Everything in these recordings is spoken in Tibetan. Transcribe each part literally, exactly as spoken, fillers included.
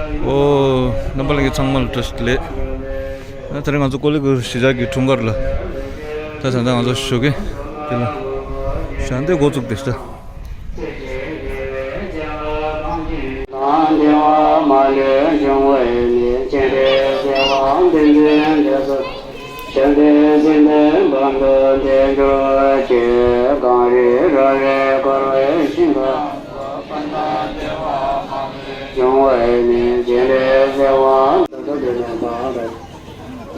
ཨོ། རྣམ་པ་ལྷན་རྒྱས་ཚང་མ་ལ་བཀྲ་ཤིས་བདེ་ལེགས། ད་རེས་ང་ཚོ་ཀོ་ལི་གུར་གཞིས་ཆགས་ཀྱི་འཁྲུངས་སྐར་ལ། ད་ད་ལྟ་ང་ཚོ་ཞོགས་ཀས་དེ་ལ་ཞལ་འདེབས་འགོ་བཙུགས་ཏེ་ཤག་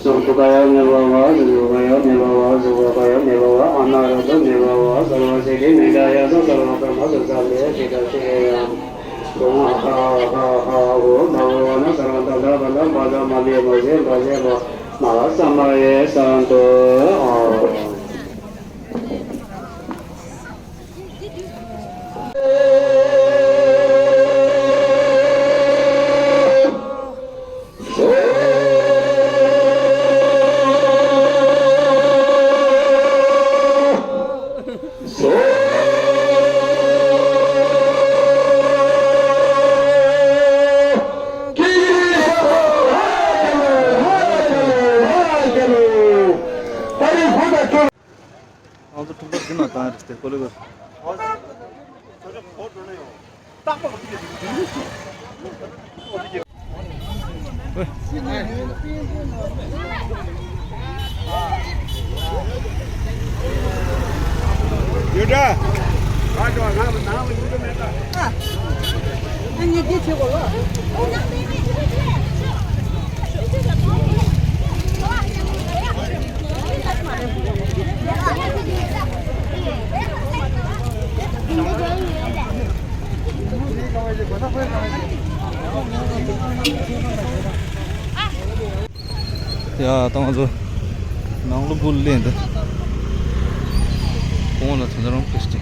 སུ་ཁུ་ག་ཡ་མེ་བ་བ། སུ་ཡོ་ག་ཡ་མེ་བ་བ། སུ་གོ་ག་ཡ་མེ་བ་བ། སུ་གོ་ག་ཡ་མེ་བ་བ། ཨ་ན་རོ་དོ་མེ་བ་བ། སརྦ་སི་དྷི་མི་ཏྲ་ཡ་ས། སརྦ་ཀརྨ་སུ་ཙམ་པེ་ཏི་ཏ་ཤྲི་ཡ། ཧུ་ཧ་ཧ་ཧ་ཧ་ཧུ་བྷ་ག་ཝ་ན་སརྦ་ཏ་ཏ་བ་ན་བ་ད་མ་བི་མ་ཛེ་བ་ཛེ་བ་མ་ཧ་ས་མ་ཡེ་སན་ཏོ། ཨོ། ང་ཚོ་ཁྲོམ་སྐོར་འདི་ན་བཏང་རེད་དེ་ཀོ་ལི་གུར། ཡོད་འདྲ། ང་ཚོ་ང་ནང་ལ་ཡོང་གི་མེད་ད། ཨ་ནི་འདི་བྱེད་དགོས་ལ། ཡ། ད་ང་ཚོ་ནང་ལོགས་སུ་སླེབས་འདུག་གོང་ལ་ད་ལྟ་རང་ཕེབས་ཏེ།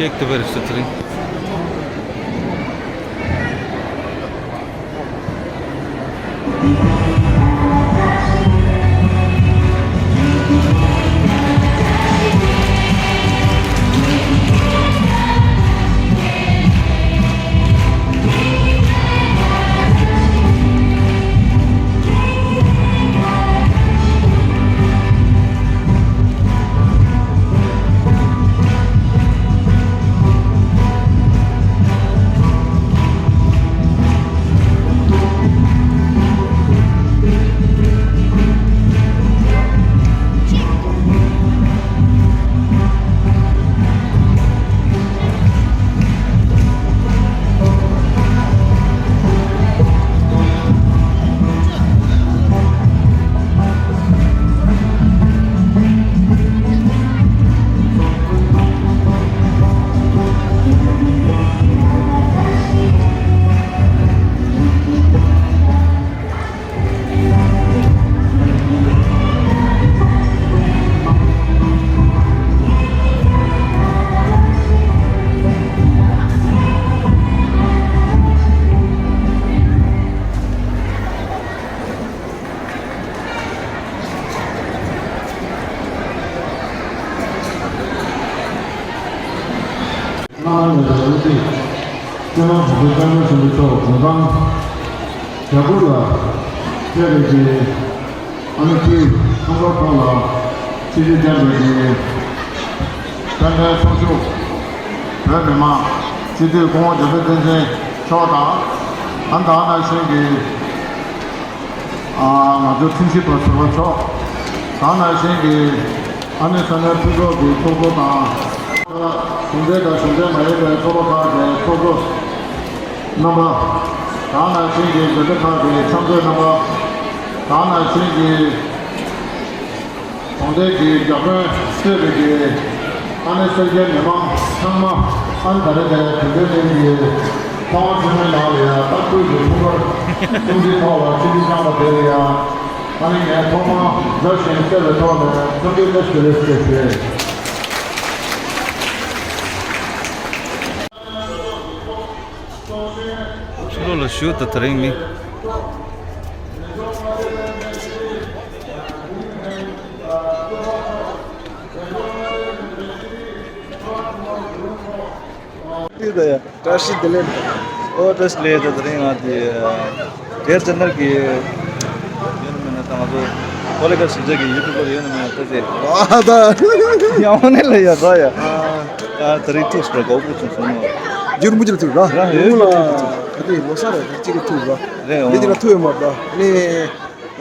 ཀེག་དེ་བར་སུ་ཚེ་རིང་། ནང་ལ་ཡོད་པའི་སྤྱི་ནོར་༸གོང་ས་༸སྐྱབས་མགོན་ཆེན་པོ་མཆོག་དགུང་གྲངས་བརྒྱད་དགུ་ལ་ཕེབས་པའི་གི་ཨ་ནི་དུས་ཁམས་གསུམ་ཐོག་ལ་ཆིབས་བསྒྱུར་བསྐྱངས་པའི་གི་དཔལ་ལྡན་ཚོགས་ཞུགས་བོད་མི་མང་སྤྱི་འཐུས་སྐུ་ངོ་འཇམ་དཔལ་བསྟན་འཛིན་མཆོག་དང་། ཨ་ནི་ད་ག་ནང་བཞིན་གྱི་ང་ཚོའི་ཁྲིམས་ཞིབ་པ་ཟུར་པ་མཆོག་དང་། ནང་བཞིན་གྱི་ཨ་ནི་ས་གནས་འཐུས་ཚོགས་ཀྱི་ཚོགས་གཙོ་དང་། གཞུང་འབྲེལ་དང་གཞུང་འབྲེལ་མ་ཡིན་པའི་ཚོགས་པ་ཁག་གི་ཚོགས་གཙོ། རྣམ་པ། དེ་ནང་བཞིན་གྱི་འཛིན་གྲྭ་ཁག་གི་ཚང་འཛོམས་རྣམ་པ། དེ་ནང་བཞིན་གྱི་གྲོང་སྡེ་གི་རྒྱ་དཔོན་གཙོས་པའི་གི་ཨ་ནེ་སེར་སྐྱའི་མི་མང་ཚང་མ། ཨ་ནེ་ད་རེས་དེ་དོན་ལྡན་གླིང་གི་ཚེ་དབང་ཆོས་སྨན་ནང་ལ་ཡང་ད་སྐུའི་གི་འཁྲུངས་སྐར་གསུམ་བཅུའི་ཐོག་ལ་ཆིབས་བསྒྱུར་བསྐྱངས་པ་དེ་ལ་ཡང་ཨ་ནེ་ངས་ཐོག་མར་མཛའ་ཞིང་བརྩེ་བའི་ཐོག་ནས་འཚམས་འདྲི་བཀྲ་ཤིས་བདེ་ལེགས་ཞེས་ཞུ། ཕྱི་ལོགས་ལ་བཞུགས་དང་དེ་རིང་ནི། ཏི་ད་ཡ། བཀྲ་ཤིས་བདེ་ལེགས། ཨོ་བཀྲ་ཤིས་བདེ་ལེགས། དེ་རིང་ང་དེ་དེར་ཅན་ནལ་གྱི་ཡོད་ན་མེད་ན་ད་ང་ཚོ་ཀོ་ལེ་ག་ཞིག་ཆ་གི་ཡུ་ཊུབ་པར་ཡོད་ན་མེད་ན་ད་དེ། ཨ་ད། ཡང་ནས་ལ་ཡ་ད་ཡ། ཨ་དེ་རིང་ཐུགས་སུ་དགའ་པོ་བྱུང་སོང་ནོ། རྒྱུན་མུ་ཅིར་ཐུག་ར། ར་ཡོད་ལ། ག་དེ་ལོ་གསར་ར་གཅིག་གི་ཐུག་ར། རེད་འོང་། འདི་ཅི་ལ་ཐུག་ཡོད་མ་ར་ནི།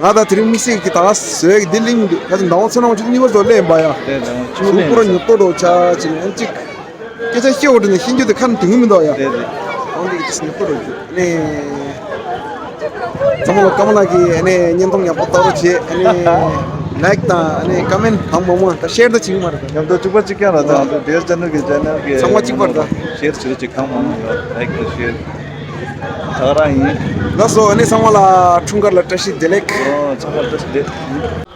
ང་ད་དེ་རིང་དམིགས་བསལ་གྱི་ད་ང་བཟོས་ཀྱི་འདི་གླིང་འདི་ག་ཚོད་ཟླ་བ་ཚོ་ནང་ཆུ་གཉིས་པ་ཚོ་ལེན་པ་ཡ། དེ་ལ་ཆུ་ལེན་ཁོ་ར་ཉོ་ཏོ་འགྲོ་ཆ་ཅི་ནས་ཨན་ཅིག་སྐད་ཆ་བཤད་འོ་འདྲ་ནས་ཤེས་རྒྱུ་དེ་ཁ་ནས་དུང་མི་འདུག་ཡ། དེ་རེད། ཨང་འདི་གི་ཉོ་ཏོ་འགྲོ་རྒྱུ་ནས། ཚང་མ་ལ་ཀ་མ་ལ་གི་ཨ་ནེ་བརྙན་ཐུང་ཡག་པོ་ལྟ་རོགས་བྱེད། ཨ་ནེ་ལའིཀ་དང་ཨ་ནེ་ཀ་མེན་གང་མང་མང་དང་ཤེར་ད་བྱེད་ཀྱི་མ་རེད། ད་མཉམ་དུ་གཅིག་པ་གཅིག་རྐྱང་ར། ད་ང་ཚོ་དེའི་ཅེ་ནལ་གི་ཅེ་ནལ་གི་ཚང་མ་གཅིག་པ་རེད། ད་ཤེར་བྱེད་རོགས་བྱེད། གང་མང་མང་ཡོད་ལའིཀ་དང་ཤེར། ད་ག་རང་ཡིན། ལགས་སོ། ཨ་ནི་ཚང་མ་ལ་འཁྲུངས་སྐར་ལ་བཀྲ་ཤིས་བདེ་ལེགས། ཨོ་ཚང་མ་ལ་བཀྲ་ཤིས་བདེ་ལེགས།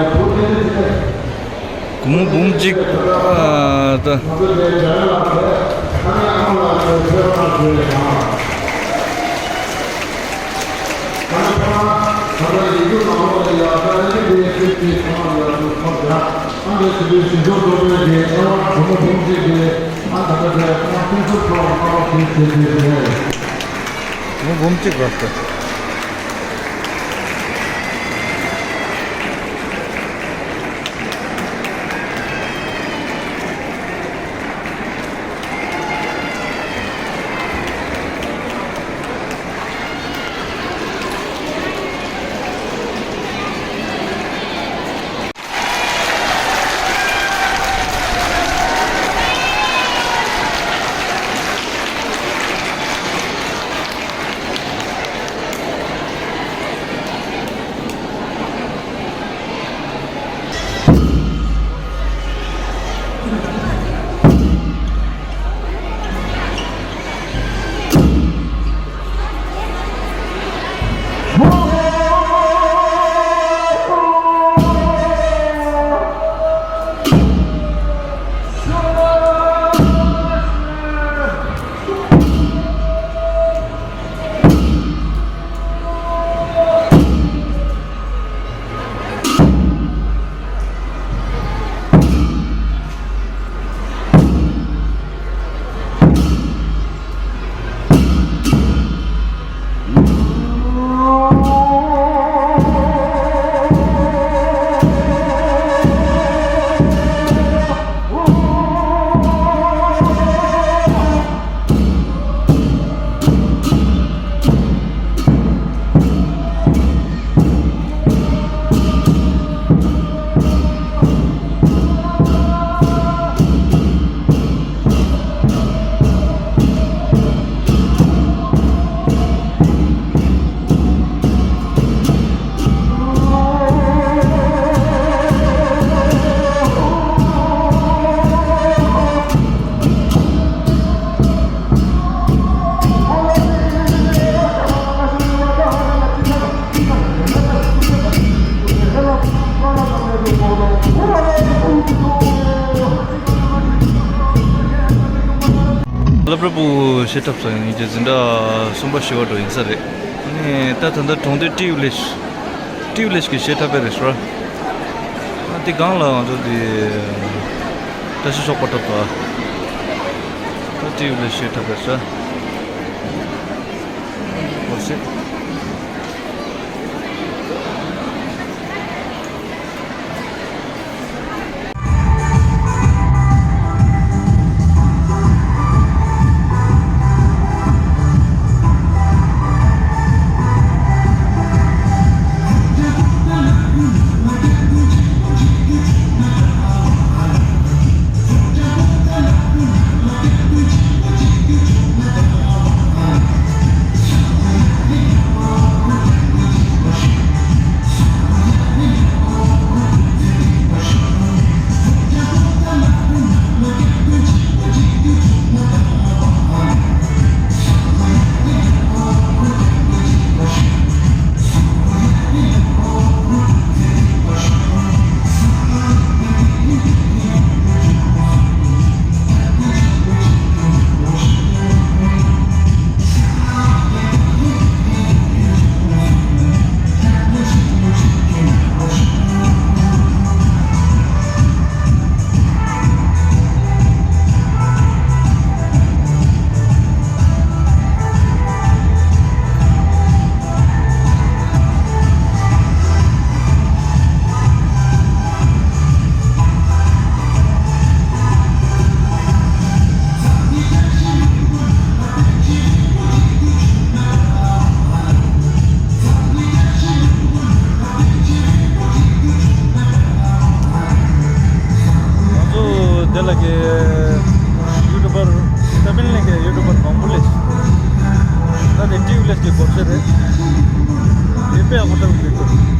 སྒོར་མོ་འབུམ་གཅིག་ཨ་ད། སྒོར་མོ་འབུམ་གཅིག་རེད། ལ་པྲ་བུ་བཤད་ཐབས་སང་ཡིན་གྱི་འཛིན་གྲྭ་གསུམ་པ་བཞི་པ་འགྲོ་ཡིན་ས་རེད། ཨ་ནི་ད་ད་ལྟ་གྲོང་སྡེ་ཏི་ཡུ་ལེཤ། ཏི་ཡུ་ལེཤ་གི་བཤད་ཐབས་པས་རེད་ཤག་ཨ་དེ་སྒང་ལ་ང་ཚོ་དེ་བཀྲ་ཤིས་ཤོག་པ་བཏབ་པ། ད་ཏི་ཡུ་ལེཤ་བཤད་ཐབས་པས་ཤག་འོ་ཤེ། སྒོ་ཕྱེ་རེད། དེ་དཔེ་ཡག་པོ་འདྲ་པོ་འདུག་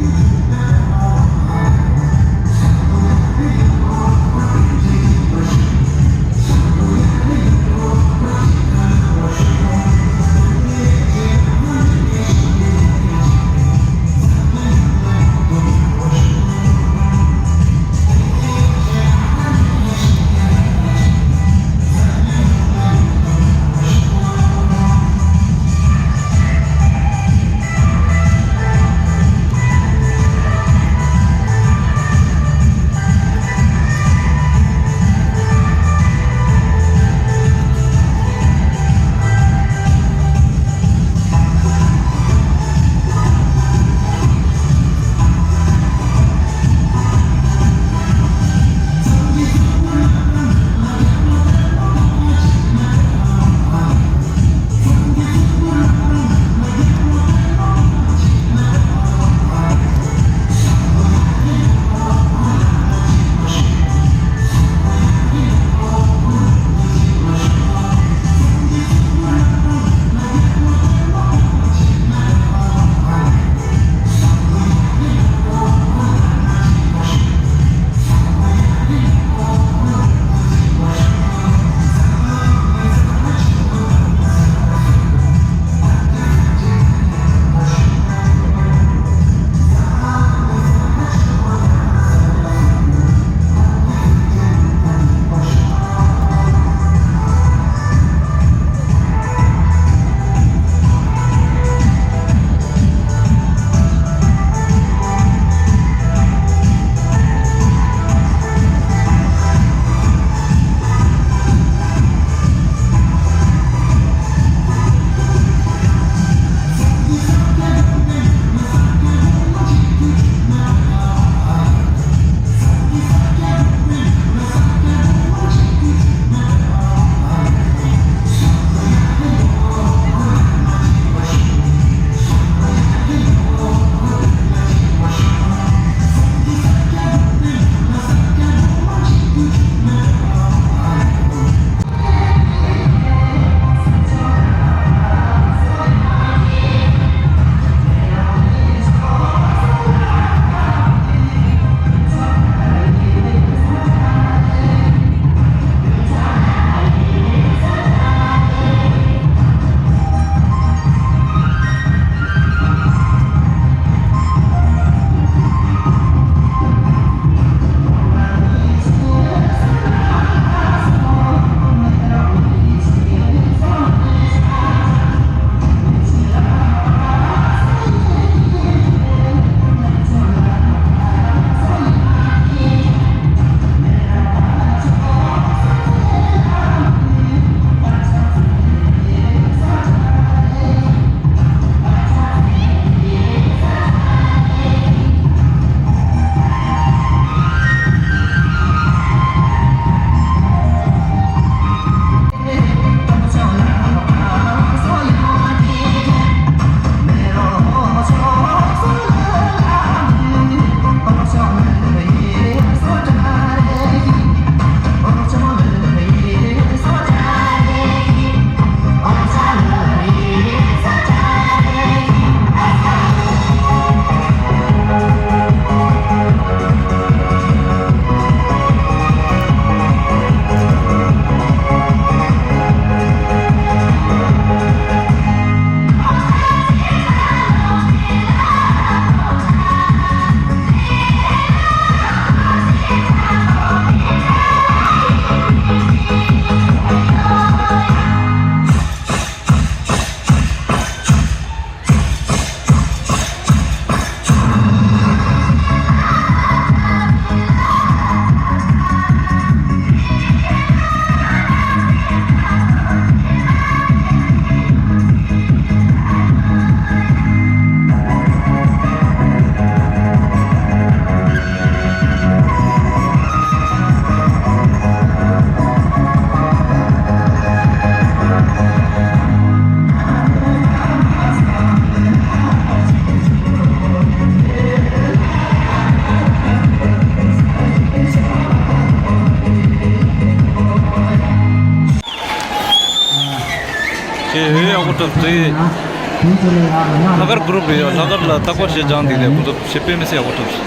ཁྱེད་ཡོད་ཡག་པོ་གྲུབ་འདུག་ལྷག་དཀར་གུ་རུབ་རེད་ཡ། ལྷག་དཀར་ལ་རྟག་པར་ཞེ་སྦྱང་འདུག་ལས་ཁོ་ཚོ་ཞེ་དཔེ་མི་སྲིད་ཡག་པོ་ཐུབ་ཤི།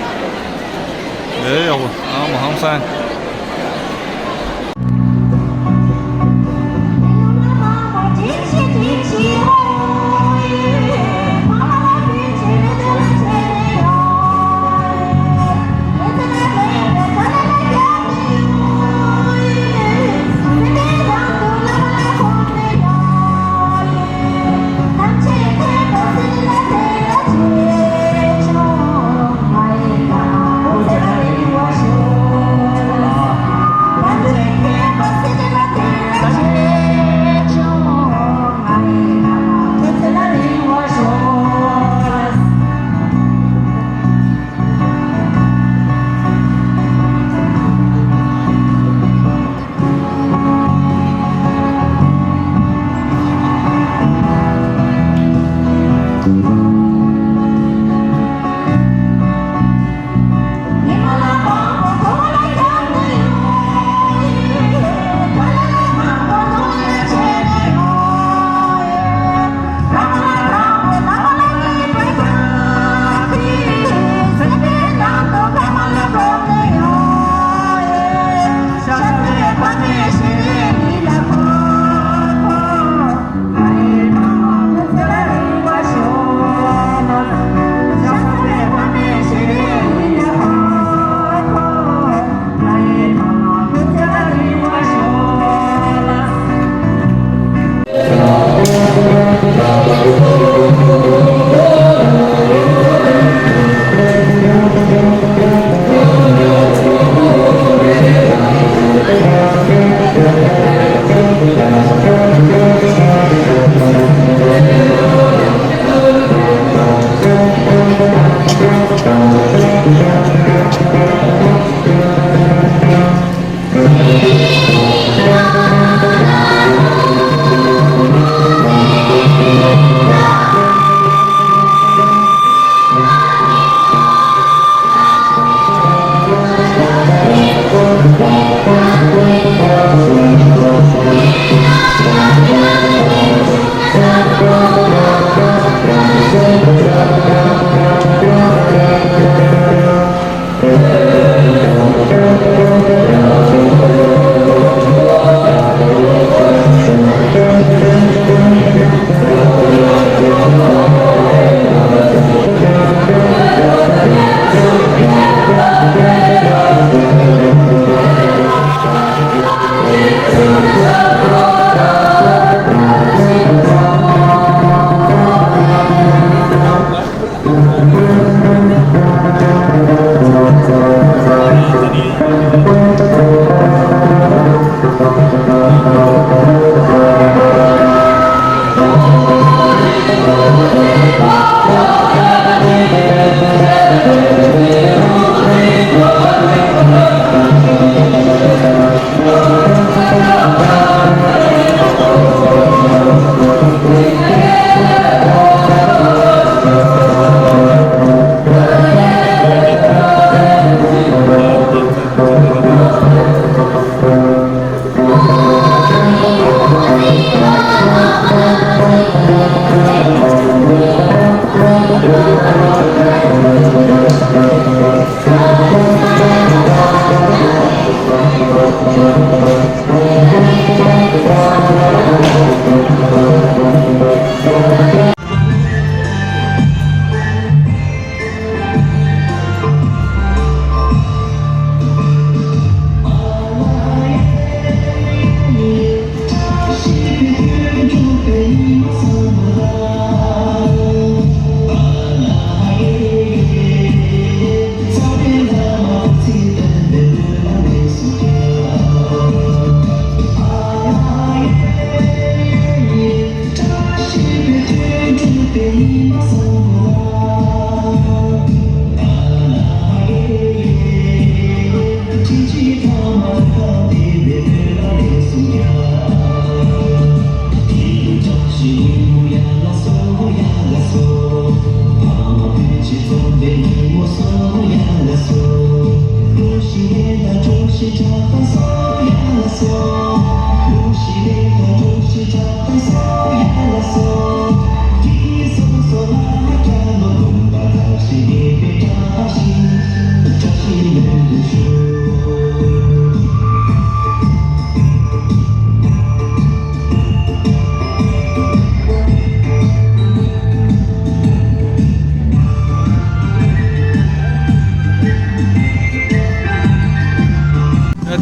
ཨེ་ཡག་པོ། ཨ་མ་ཧང་སང་།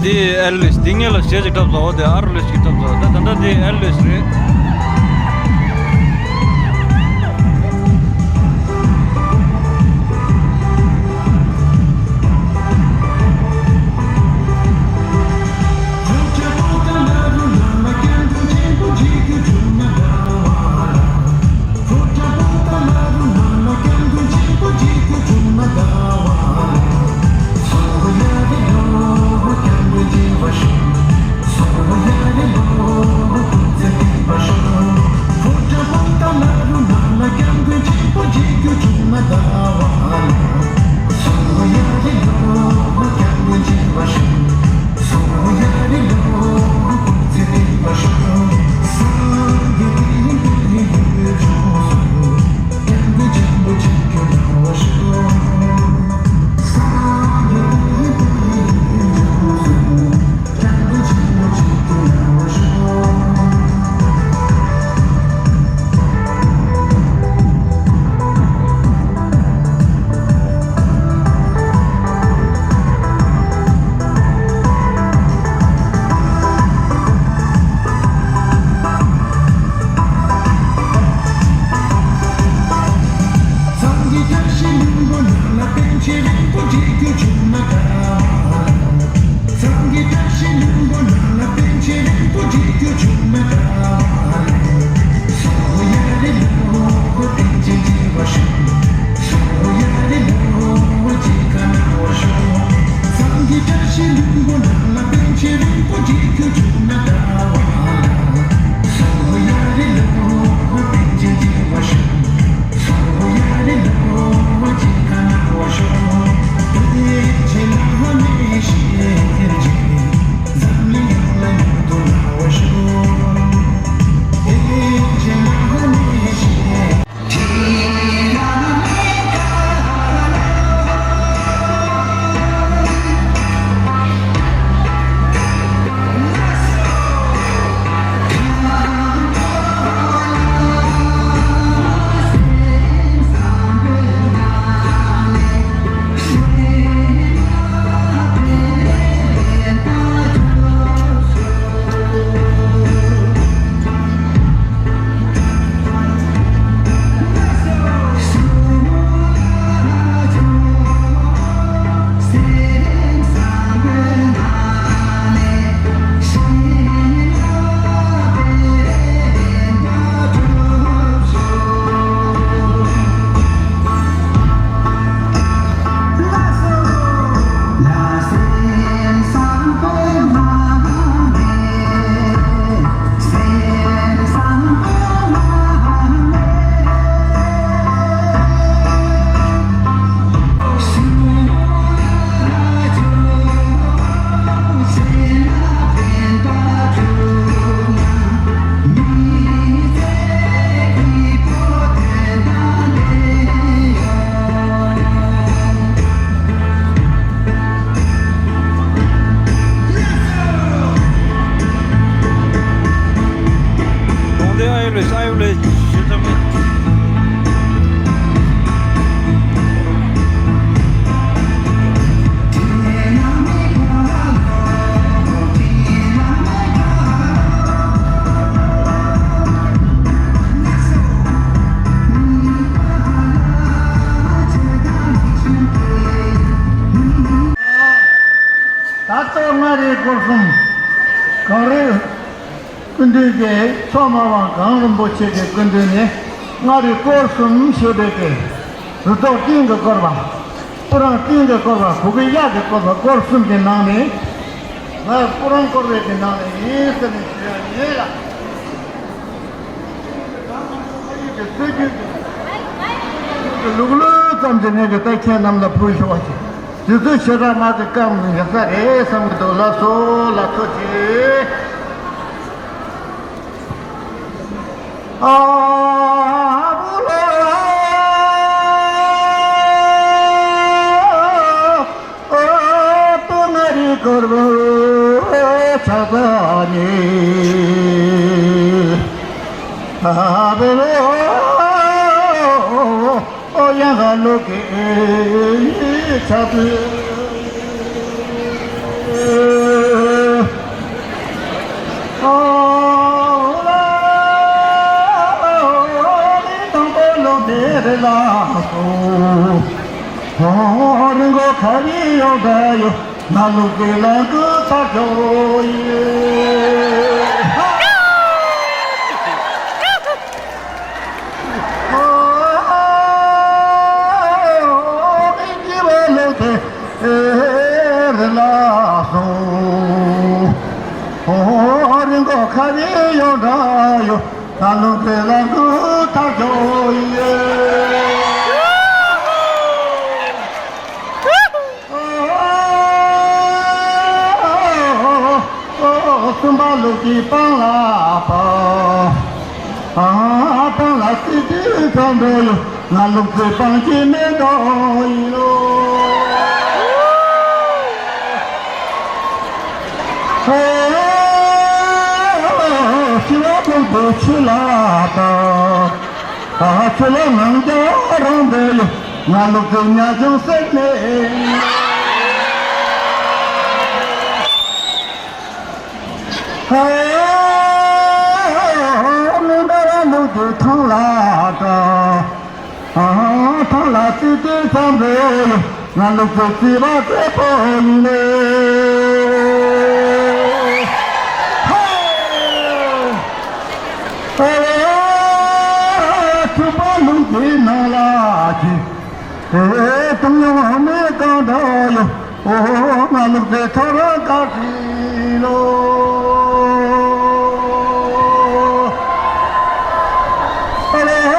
དེ་ཨེར་ལུས་དེ་ངེད་ལ་གཞས་ཅིག་འཁྲབ་ཟོ་དེ་ཨར་ལུས་ཅིག་འཁྲབ་ཟོ་ད་ད་ད་དེ་ཨེར་ལུས་རེད། ད་ལྟ་མངའ་རིས་སྐོར་གསུམ་གངས་རི་སྐུ་མདུན་གྱི་མཚོ་སྨག་དབང་གངས་རིན་པོ་ཆེ་གི་སྐུ་མདུན་ནས་མངའ་རིས་སྐོར་གསུམ་ཞེས་པའི་གི་རུ་ཏོག་ཏིང་གི་བསྐོར་བ། སྤུ་རངས་ཏིང་གི་བསྐོར་བ། བུ་གུ་གཡག་གི་བསྐོར་བ། སྐོར་གསུམ་གྱི་ནང་ནས་ང་སྤུ་རངས་བསྐོར་བའི་གི་ནང་ནས་ཡིན་ཟེར་ནས་ཞུ་ཡ་ཡིན་ལ། ལུག་ལུག་ཙམ་གྱི་ངས་ཀྱི་ལྟ་མཁན་རྣམས་ལ་ཕུལ་ཞུ་བ་ཞིག་དུས་ཚོད་ཞེ་དྲག་མ་གི་སྐབས་ནས་ཡག་ས་རེད་བསམ་གི་འདུག་ལགས་སོ། ལགས་ཐུགས་རྗེ་ཆེ། ཨ་བུ་ལོ། ཨོ་ཏོ་ང་རི་ཀོར་བོ་ཆ་ཚ་ནི། ཨ་བེ་ལོ། ཨོ་ཡ་ཧ་ལོ་ཀེ་ཆ་ཚ། རེ་ལ་སོ། ཧོ་རི་མགོ་ཁ་རི་ཡོང་ད་ཡོ། ང་ལུག་གི་ལ་གུ་ཚ་ཇོ་ཡེ། ཧོ་ཨི་ཇི་བ་ལུག་དེ་རེ་ལ་སོ། ཧོ་རི་མགོ་ཁ་རི་ཡོང་ད་ཡོ། ད་ལུ་དེ་ལ་འགུ་ཐག་ཆོད་ཡོད། སུམ་པ་ལུག་གི་སྤང་ལ་པ། སྤང་ལ་སི་ཏི་ཚང་འགྲོ་ཡོད། ང་ལུག་གི་སྤང་གི་མེ་ཏོག་ཡིན་ལོ། ཧེ། ཤི་བ་ལུག་དེ་ཆུ་ལ་ད། ཨ་ཆུ་ལ་ནང་རྒྱ་རང་དེ་ཡོད། ང་ལུག་དེ་ཉ་ཆུང་སེར་མེ། ཧེ། མི་འདྲ་བ་ལུག་དེ་ཐང་ལ་ད། ཨ་ཐང་ལ་ཙི་ཙི་ཙམ་རེ། ང་ལུག་པའི་རྩིས་པ་རྩེ་པོ་ཡིན་ལེ། ཧེ། ཨ་ཕྱུག་པོ་ལུག་དེའི་ནང་ལ་ཁྱེད། ཨེ་གཏོང་ཡོང་མི་གང་འདྲ་ཡོད། ཨོ་ང་ལུག་པའི་ཐོ་རངས་བཀའ་དྲིན་ལོ། ཨ་ལེ་ཧ།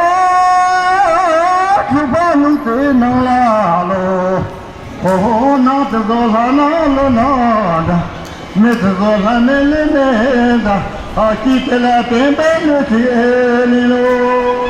ཕྱུག་པོ་ལུག་དེའི་ནང་ལ་ལོ། ཨོ་ནང་དུ་བཟོ་ལྷ་ནང་ལོ་ན་འདྲ། མི་དུ་བཟོ་ལྷ་མེ་ལེ་མེ་འདྲ། ཨ་ཀི་དེ་ལ་བསྟན་པའི་མི་དེ་ལི་ལོ།